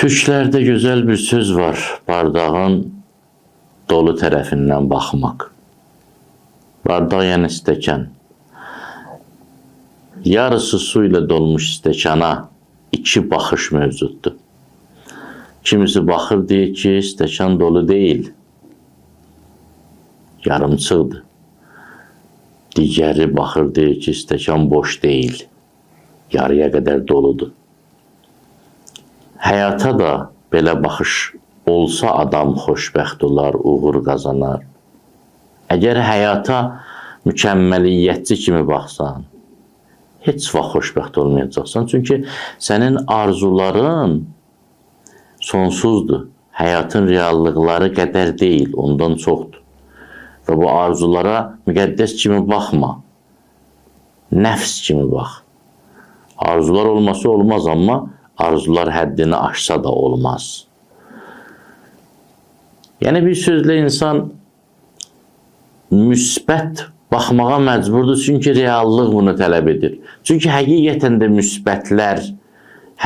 Türklərdə gözəl bir söz var, bardağın dolu tərəfindən baxmaq. Bardaq yəni stəkan. Yarısı su ilə dolmuş stəkana iki baxış mövcuddur. Kimisi baxır, deyir ki, stəkan dolu deyil, yarımçıqdır. Digəri baxır, deyir ki, stəkan boş deyil, yarıya qədər doludur. Həyata da belə baxış olsa adam xoşbəxt olar, uğur qazanar. Əgər həyata mükəmməliyyətçi kimi baxsan, heç vaxt xoşbəxt olmayacaqsan. Çünki sənin arzuların sonsuzdur. Həyatın reallıqları qədər deyil, ondan çoxdur. Və bu arzulara müqəddəs kimi baxma, nəfs kimi bax. Arzular olmasa olmaz, amma arzular həddini aşsa da olmaz. Yəni bir sözlə insan müsbət baxmağa məcburdur, çünki reallıq bunu tələb edir. Çünki həqiqətən də müsbətlər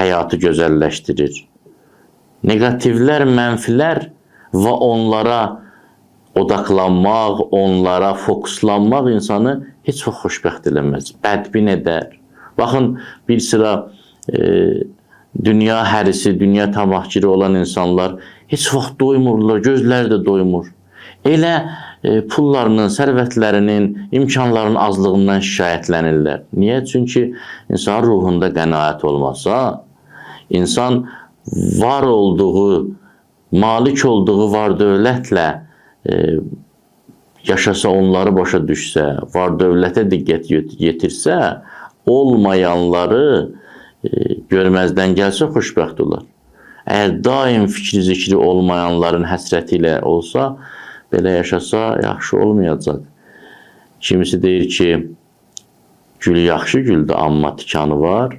həyatı gözəlləşdirir. Neqativlər, mənfilər və onlara odaqlanmaq, onlara fokuslanmaq insanı heç vaxt xoşbəxt eləməz, bədbin edər. Baxın, bir sıra dünya hərisi, dünya tamahkiri olan insanlar heç vaxt doymurlar, gözləri də doymur. Elə pullarının, sərvətlərinin, imkanlarının azlığından şikayətlənirlər. Niyə? Çünki insan ruhunda qənaət olmasa, insan var olduğu, malik olduğu var dövlətlə yaşasa, onları başa düşsə, var dövlətə diqqət yetirsə, olmayanları görməzdən gəlsə xoşbəxt olar. Əgər daim fikri zikri olmayanların həsrəti ilə olsa, belə yaşasa yaxşı olmayacaq. Kimisi deyir ki, gül yaxşı güldür, amma tikanı var.